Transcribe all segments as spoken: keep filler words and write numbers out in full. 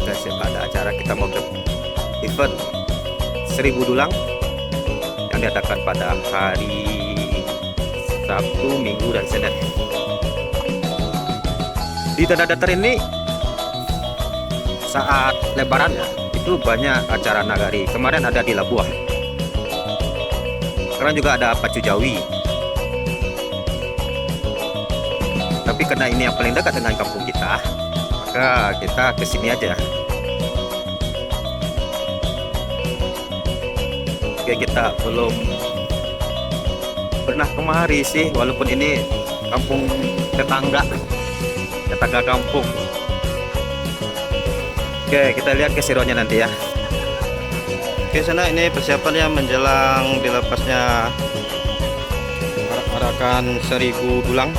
Ada acara kita mau ke event Seribu Dulang yang diadakan pada hari Sabtu, Minggu, dan Senin. Di Tanah Datar ini saat Lebaran, ya, itu banyak acara nagari. Kemarin ada di Labuah. Sekarang juga ada Pacu Jawi. Tapi karena ini yang paling dekat dengan kampung kita, maka kita ke sini aja. Oke, kita belum pernah kemari sih, walaupun ini kampung tetangga, tetangga kampung. Oke, kita lihat keseruannya nanti, ya. Oke, sana ini persiapannya menjelang dilepasnya arak-arakan Seribu Dulang.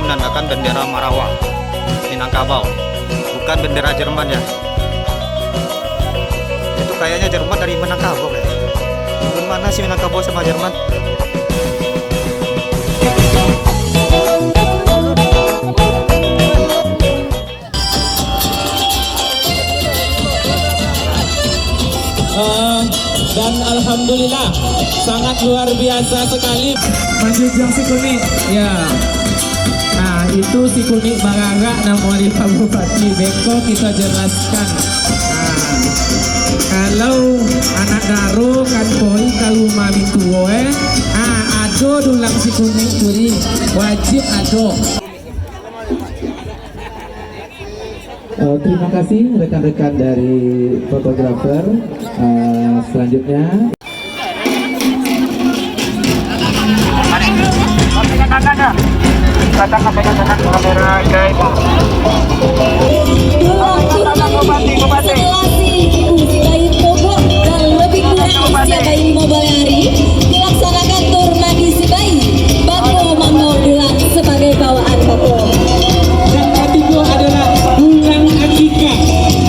Menandakan bendera Marawa, Minangkabau, bukan bendera Jerman, ya. Itu kayaknya Jerman dari Minangkabau, kayak. Di mana sih Minangkabau sama Jerman? Eh, dan alhamdulillah, sangat luar biasa sekali. Manjunjung si kunik, ya. Nah, itu si kunik bararak namo di Pak Bupati. Beko kita jelaskan. Nah, kalau anak daro kan poi ka rumah mintuo, eh. Ah, ado dulang si kunik tu, di. Wajib ado. Eh, terima kasih rekan-rekan dari fotografer. Eh, selanjutnya. Dulang turun setelah si ibu si bayi togok dan lebih kurang usia bayi lima belas hari, dilaksanakan tur mandi si bayi, bako mambawa dulang sebagai bawaan bako. Dan katigo adalah dulang akikah.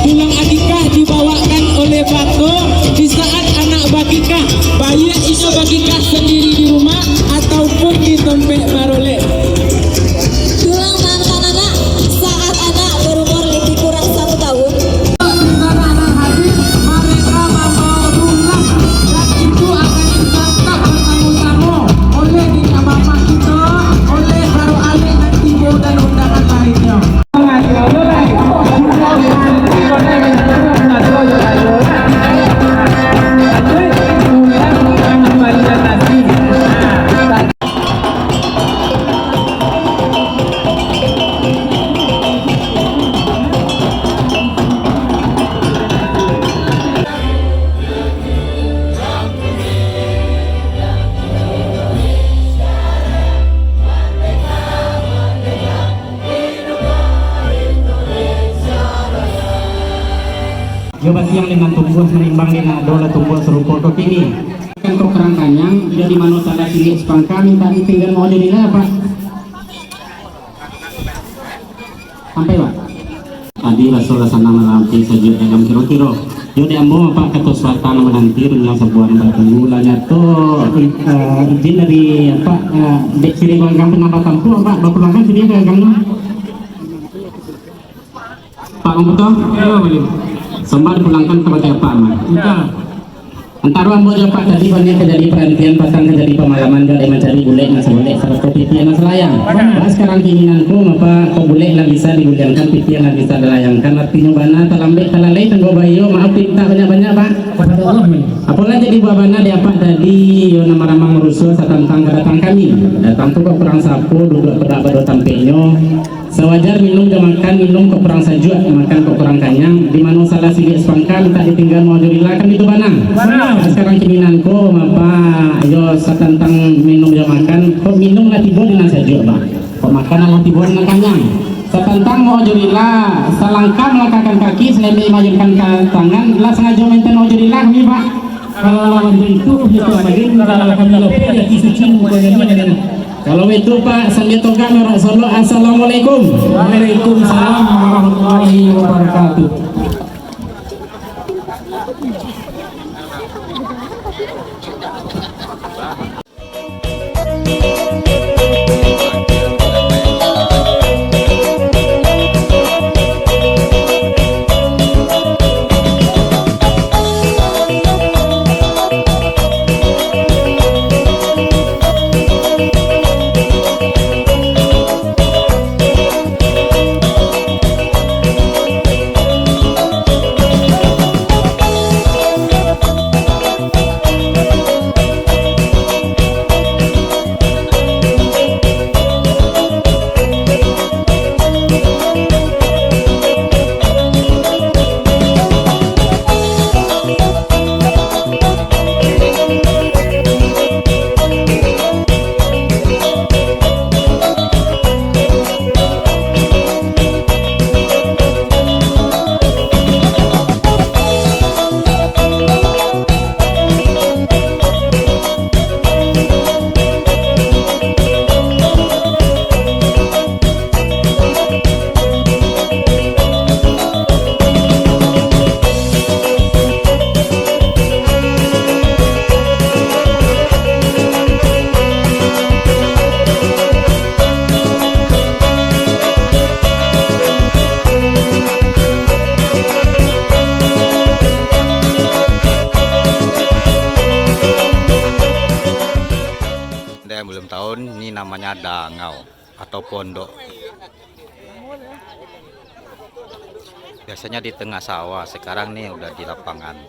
Dulang akikah dibawakan oleh bako di saat anak bakikah, baiak inyo bakikah sandiri di rumah ataupun di tompek barolek. Dulang mantan anak saat anak berumur lebih kurang satu tahun. Di sana anak hadir, mereka mambawa dulang dan itu akan disantap bersama-sama oleh niniak mamak kita, oleh baruak alek nan tibo dan undangan lainnyo. Iyo basiang dengan tumbuah, manimbang dengan ado lah tumbuah sarupo ko kini. Kan kok kurang kanyang, iyo di mano salah siliak sapangka mintak ditinggan mau jadi lah, Pak. Sampai, Pak. Tadi raso lah sanang lah ramping sajuak dalam kiro-kiro. Yo di ambo, Pak, kato suatan mananti rundiang sabuah nan batunggu lah nyato, eh, izin dari, Pak, eh, dek siriah ganggang pun nambah tampuah, Pak, bapulangkan siriah ganggang tu. Pak Komputer? Yo, boleh. Sambah dipulangkan kabake Apak, Mak. Antaro ambo jo Apak tadi, banyak ka jadi parantian, patang ka jadi pamalaman, jo dek mancari bulek nan sabolek, sarato pipiah nan salayang. Bah, sakarang kini nan ko, Apak, kok bulek lah bisa dibuliangkan, pipiah lah bisa dilayangkan, artinyo bana talambek talalai tanggo baiyo, maaf pintak banyak-banyak, Pak. Apolah jadi buah bana dek Apak tadi, yo nan maramang marusuah satantang kadatang kami. Datang tu kok kurang sapo, duduak pedak bado tampeknyo. Sawajar minum jo makan, minum kok kurang sajuak, makan kok kurang kanyang, di mano salah siliak sapangka mintak ditinggan, mau jo rila, kan itu bana. Bana. Sakarang kini nan ko, Apak, yo satantang minum jo makan, kok minum lah tibo di nan sajuak, Pak. Kok makan lah tibo di nan kanyang. Satantang mau jo rila, salangkah malangkahkan kaki, salembek maayunkan ka tangan, lah sangajo mintak mau jo rila kami, Pak. Kalau lawan itu, itu kembali, kalau kami lopeh, ya, suci mukanya dia. Kalau itu, Pak, sambil togak, marak salawat, Assalamualaikum. Waalaikumsalam warahmatullahi wabarakatuh. Dangau atau pondok. Biasanya di tengah sawah, sekarang nih udah di lapangan.